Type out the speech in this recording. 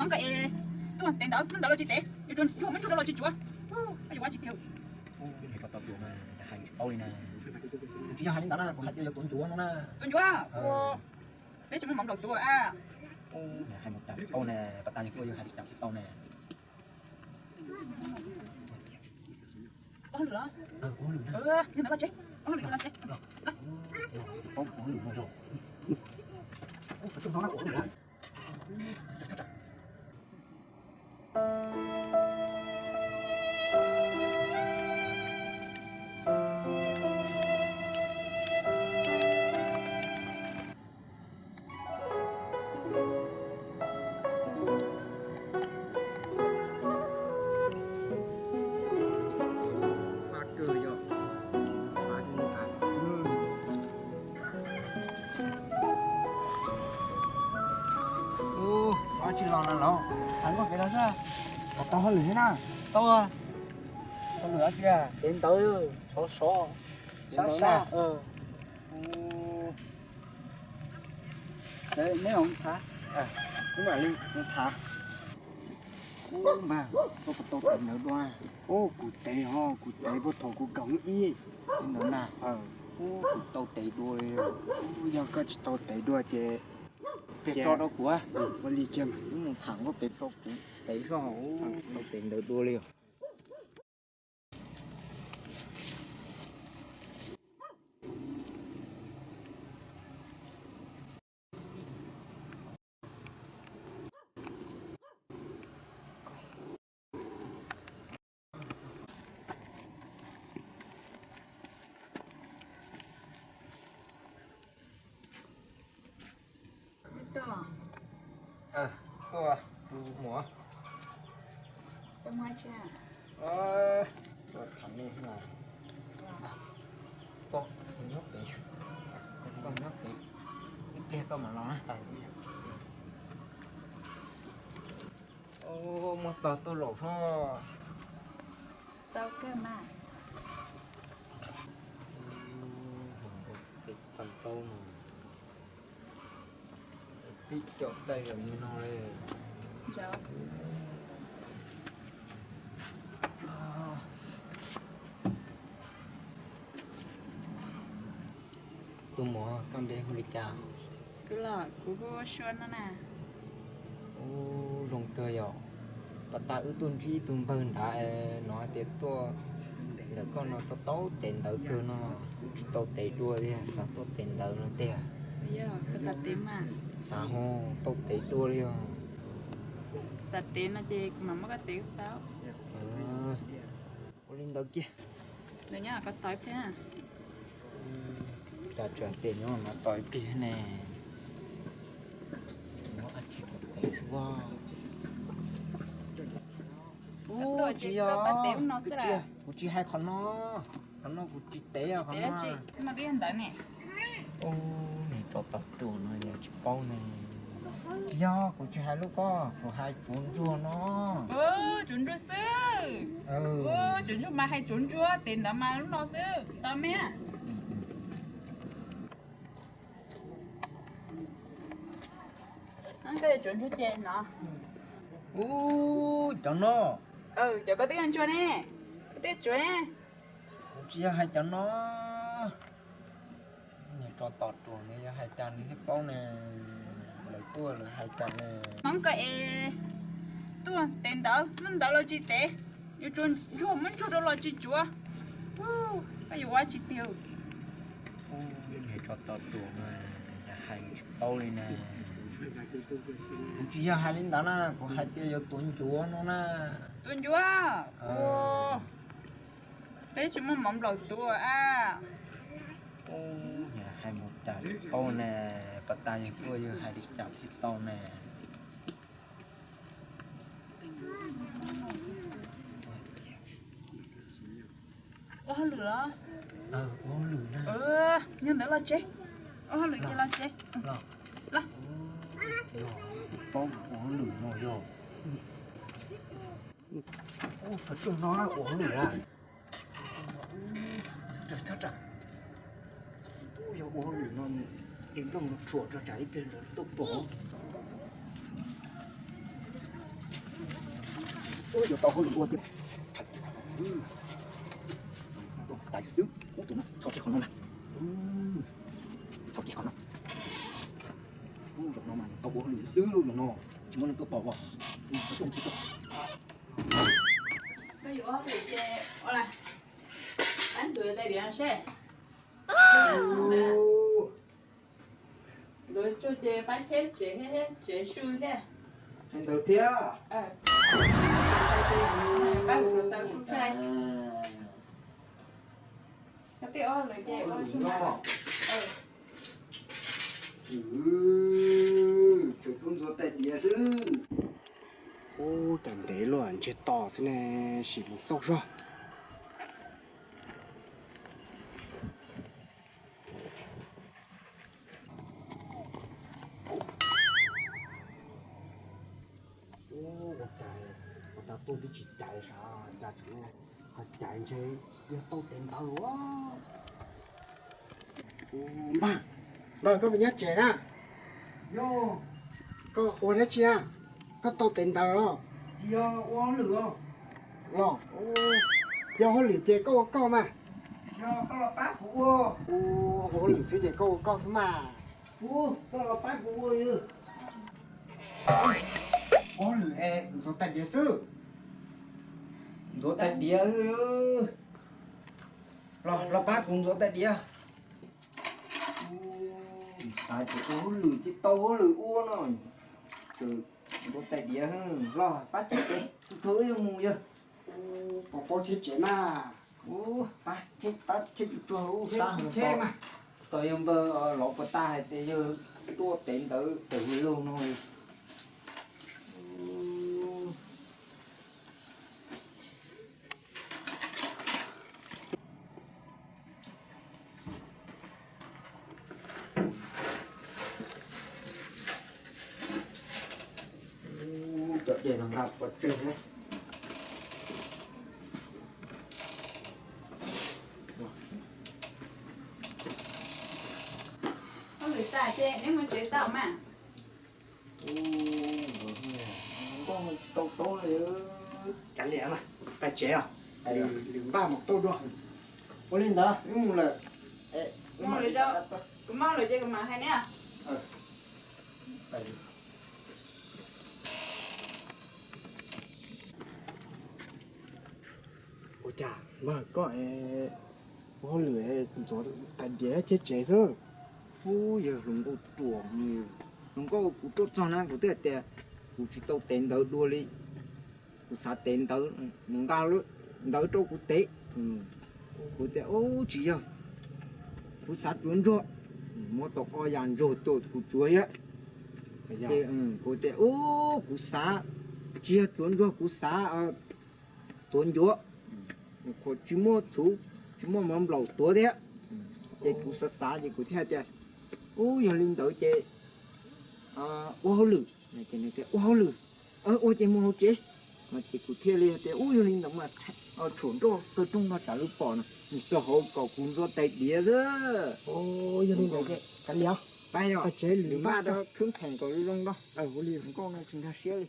Koj es tuaj tev ntawd, hnub ntawd los tsis tev, yuav tsuag muab ntsuag rau los tsis tsuav, yuav ua tsis tiag. Ub, niag tsov tom tuam no hais tsis paub li na. Tsis yog hais li ntawd na, kuv hais tias yuav tuav ncuav no na. Tuav ncuav? Peb tsis muaj mov nplaum tuav a. Ub, hais mus cas tsis paub na, pas tas tuaj yog hais li cas tsis tau na. Ua hauj lwm los? Ua hauj lwm na. Yog ntawd los tsev, ua hauj lwm los tsev. Ub, tsis los na los, hais koj kev los xwb. Tau hauj lwm thiab na. Tau, hauj lwm dab tsi? Kev ntawd, sov sov, sab sab. Neb mus thav, mus thav. Ub, mas koj puas tau tev ntawd dua? Ub, kuv tev ho, kuv tev puag thaum kuv kaum ib ntawd na. Ub, kuv tau tev dua li. Ub, yog koj tsis tau tev dua ces peb tso rau kuv, ua li kiag mas wb mus tham nkauj pem tso kuv tev zog, tau tev ntawd dua li os. Tuaj, tus muam. Tuaj tham nej na. Koj nyob pem, koj nyob pem, ib pliag koj mam los na. Muab tog tuaj zaum soj. Tau kawg mas. Pem pas tau no, tib co txaij zaum li no li. Tus muam, koj npe hu li cas? Kuv los, kuv hu ua Sua no na. Ub, zoo kawg yom. Pas tas wb tuaj ntsib tus npawg nrad no hais tias tuaj ntawm koj no tau tau tev ntawd kawg no, kuv tsis tau tev dua tiag, xav tuaj tev ntawd no tiag. Xav ho tau tev dua li os. Xav tev no ces kuv mam muab koj tev tau. Ua li ntawd kiag. Nws nyob ko taw ib pliag. Cas tseem tias nyob no tos ib pliag ne. Nyob ab tsi kom tev xwb. Ub, tsis yog, kuv tsis hais qhov no, qhov no kuv tsis tev qhov no. Ub, nws rov tau ruam no yog tsis paub ne. Tsis yog, kuv tsis hais lub koj, kuv hais tsuav ntsuag no. Tsuav ntsuag xwb. Tsuav ntsuag mas hais tsuav ntsuag, tev ntawd mas lub no xwb, tau me. Koj yuav tsuav ntsuag ces no. Ub, cov no. Cov koj twb yog ntsuag ne, koj twb tsuav ne. Kuv tsis yog hais cov no. Nws rov tom ruam nws yog hais cas nws thiaj paub ne. Lawv tuaj lawv hais cas ne. Hmoob koj es tuaj tev ntawd, hnub ntawd los tsis tev, yuav tsuav ntsuag muab ntsuag rau los tsis tsuav, koj yuav ua tsis tiag. Nws rov tom ruam no, hais tsis paub li na. Kuv tsis yog hais li ntawd na, kuv hais tias yuav tuav ncuav no na. Tuav ncuav? Peb tsis muaj mov nplaum tuav a. Ub, hais mus cas tsis paub ne, pas tas yog tuaj yog hais li cas thiaj tau ne. Ua hauj lwm los? Ua hauj lwm na. Yog ntawd los tsev. Ua hauj lwm ces los tsev. Los. Paub ua hauj lwm no yog. Ub, qhov rooj no ua hauj lwm a. Yog ua hauj lwm no, es nplooj no rhuam rau tsam ib pliag lawv tuaj pom. Yuav tau hauj lwm ua tiag. Tuaj tais xwb xwb, ub tus no tso kiag qhov no na. Tso kiag qhov no. Ub, zaum no mas tau ua hauj lwm xwb xwb, zaum no tsis muaj neeg tuaj pom os. Koj yuav ua hauj lwm ces ua na, pab ntxuav tais diav seb. Ntxuav tsuag ces pab cheb tsev thiab, tsev su thiab. Hais ntawd thiab. Pab ntxuav tau su thiab. Koj tej ua lawm ces ua tsuag no. Tsuas tub ntxuav tais diav xwb. Ub, cas ntev luaj ntsiag to xwb ne, sim mus xauj zog. Ua cas, ua cas tuaj twb tsis cais sav, cas tseem qhov cais ntshe yog tau tes ntawd. Npawg, npawg, koj puas nyob tsev na? Koj ua dab tsi na? Koj tau tes ntawd los? Los, yog hauj lwm ces koj ua koj mas. Ua hauj lwm xwb ces koj ua koj xwb mas. Ua hauj lwm es ntxuav tais diav xwb. Ntxuav tais diav. Los, los pab kuv ntxuav tais diav. Xav tias ua hauj lwm ces tau hauj lwm ua no. Ntxuav tais diav, los pab cheb tsev, tsuag tsuag wb yuav mus yog. Pab, pab cheb tsev mas. Pab cheb, pab cheb tsuag tsuag ub sab heev. Tos yog npawg lov puas tas hais tias yog tuaj tev ntawd tawm hauj lwm no. Cov dej no nqa pov tseg thiab. Hauj lwm tas ces neb mus tsev tau mas. Nkauj tsis tau taub li. Kav liam mas, pais tsev os. Lwm npaj mus tau dua. Ua li ntawd wb mus lawm. Kuv mus lawm ces kuv mam hais neb. Ua cas npawg koj ua hauj lwm ntxuav tais diav cheb tsev xwb? Ub, yog hluas nkauj ruam, hluas nkauj, kuv tuaj txog na kuv twb hais tias kuv tsis tau tev ntawv dua li. Kuv xav tev ntawv, nws nqa ntawv rau kuv tev. Kuv tias ub tsis yog, kuv xav tsuav ntsuag, muab tau ob yas ntsuag tuaj kuv tsuav thiab. Kuv tias ub kuv xav, tsis yog tsuav ntsuag, kuv xav tuav ncuav, tsis muaj txhuv, tsis muaj mov nplaum tuav thiab. Ces kuv xav xav ces kuv thiaj tias ub yog li ntawd ces ua hauj lwm. Ua hauj lwm, ua ces mus hauv tsev. No ces kuv thiaj li tias ub yog li ntawd mas tshuam nroj kawg rooj no tsam lub pom no, mus txog hauv kom kuv ntxuav tais diav xwb. Yog li ntawd, kav liam, pais tsev, lwm npaj rau khwb pheem kom zoo nkauj, ua li nkauj no tsis nkag siab li.